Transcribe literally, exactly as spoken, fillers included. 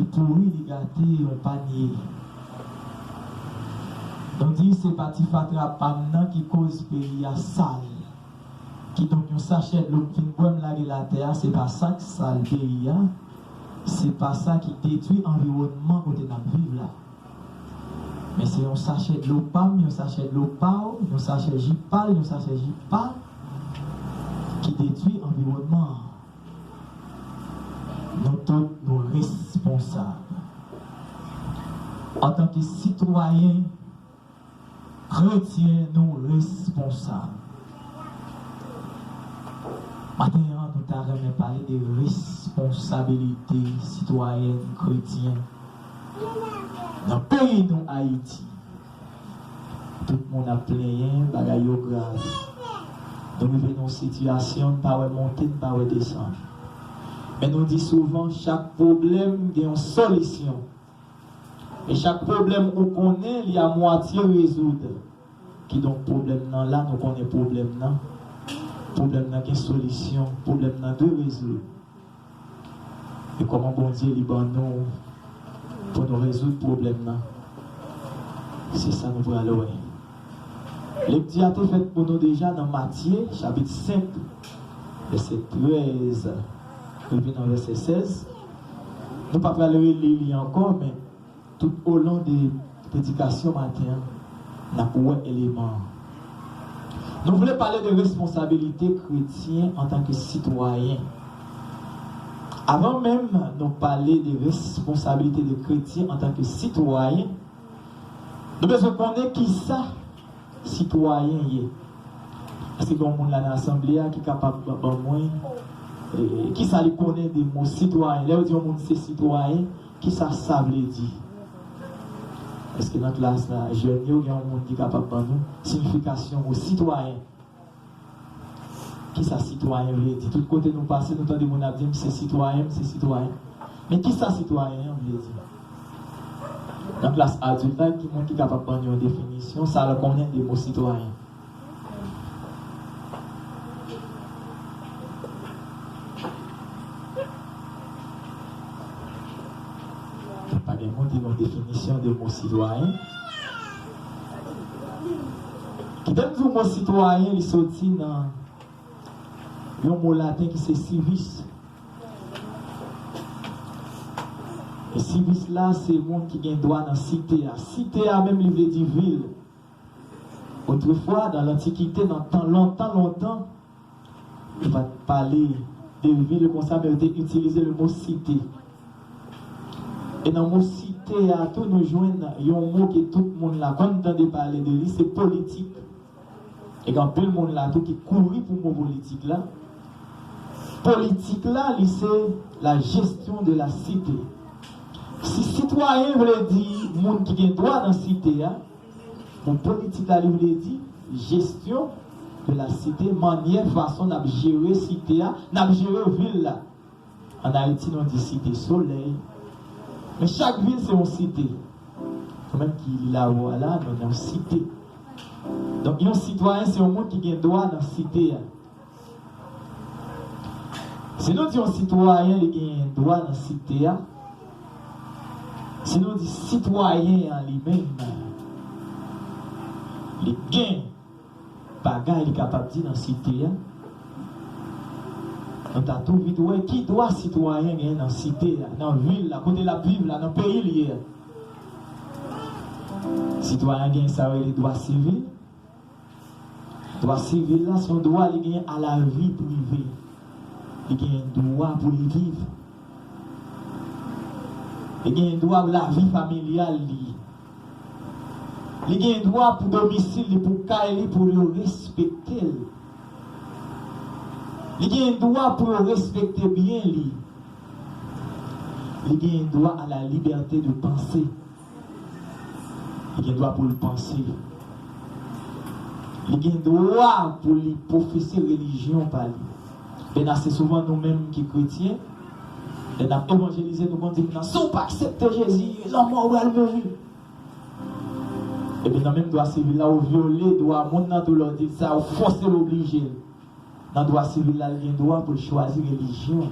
Li pouri, li gate, yon panye. Nou di se pa ti fatra pa m nan ki koz peyi a sal. Kidonk, yon sachè dlo m fin bwè, m lage l atè a, se pa sa k sal peyi a, se pa sa ki detwi anviwònman kote n ap viv la. Men se yon sachè dlo pa m, yon sachè dlo pa w, yon sachè ji pa l, yon sachè ji pa l ki detwi anviwònman an. Nou tout, nou responsab. Antanke sitwayen kretyen, nou responsab. Maten an, nou ta renmen pale de responsabilite sitwayèn kretyen nan peyi nou, Ayiti. Tout moun ap plenyen, bagay yo grav. Nou rive nan yon sitiyasyon, n pa wè monte, n pa wè desann. Men nou di souvan, chak pwoblèm gen yon solisyon. E chak pwoblèm ou konnen, li a mwatye rezoud. Kidonk, pwoblèm nan la, nou konnen pwoblèm nan. Pwoblèm nan gen solisyon, pwoblèm nan dwe rezoud. E kòman Bondye li ban nou pou nou rezoud pwoblèm nan? Se sa nou pral wè. Lekti a te fèt pou nou deja nan Matye, chapit senk, vèsè trèz, rive nan vèsè sèz. Nou pa pral reli li ankò, men tout olon de predikasyon maten an, n ap wè eleman an. Nou vle pale de responsabilite kretyen antanke sitwayen. Avan menm nou pale de responsabilite de kretyen antanke sitwayen, nou bezwen konnen kisa sitwayen ye. Èske gen yon moun la nan asanble a ki kapab ban mwen, e, kisa li konnen de mo sitwayen? Lè yo di yon moun se sitwayen, kisa sa vle di? Èske nan klas la, jèn yo, gen yon moun ki kapab ban nou siyifikasyon mo sitwayen? Kisa sitwayen vle di? Tout kote nou pase, nou tande moun ap di, "M se sitwayen, m se sitwayen." Men kisa sitwayen an vle di? Nan klas adilt la, ki moun ki kapab ban nou yon definisyon, sa l konnen de mo sitwayen? Pa gen moun ki gen yon definisyon de mo sitwayen. Kite m di w, mo sitwayen, li soti nan yon mo laten ki se civis. E civis la, se moun ki gen dwa nan site a. Site a menm, li vle di vil. Otrefwa, nan lantikite, nan tan lontan, lontan, yo pa t pale de vil konsa, men yo te itilize le mo site. E nan mo site a tou, nou jwenn yon mo ke tout moun la konn tande pale de li, se politik. E gen anpil moun la tou ki kouri pou mo politik la. Politik la, li se la gestion de la cité. Si sitwayen vle di moun ki gen dwa nan site a, bon, politik la, li vle di gestion de la cité, mannyè, fason n ap jere site a, n ap jere vil la. Ann Ayiti, nou di Site Solèy. Men chak vil se yon site. Nou menm ki Lil Awo a la, nou nan yon site. Donk, yon sitwayen se yon moun ki gen dwa nan site a. Si nou di yon sitwayen li gen dwa nan site a, si nou di sitwayen an li menm, li gen bagay li kapab di nan site a, nou ta tou vit wè ki dwa sitwayen gen nan site a, nan vil la, kote l ap viv la, nan peyi l ye a. Sitwayen gen sa yo rele dwa sivil. Dwa sivil la, se yon dwa li gen a la vi prive. Li gen dwa pou li viv. Li gen dwa pou lavi familyal li. Li gen dwa pou domisil li, pou kay li, pou yo respekte l. Li gen dwa pou yo respekte byen li. Li gen dwa a la libète de panse. Li gen dwa pou l panse. Li gen dwa pou li pwofese relijyon pa li. Men ase souvan, nou menm ki kretyen, lè n ap evanjelize, nou konn di moun nan, "Si w pa aksepte Jezi, lanmò w pral mouri." Epi nan menm dwa sivil la, ou vyole dwa moun nan tou lè w di l sa, ou fòse l, oblije l. Nan dwa sivil la, li gen dwa pou l chwazi relijyon.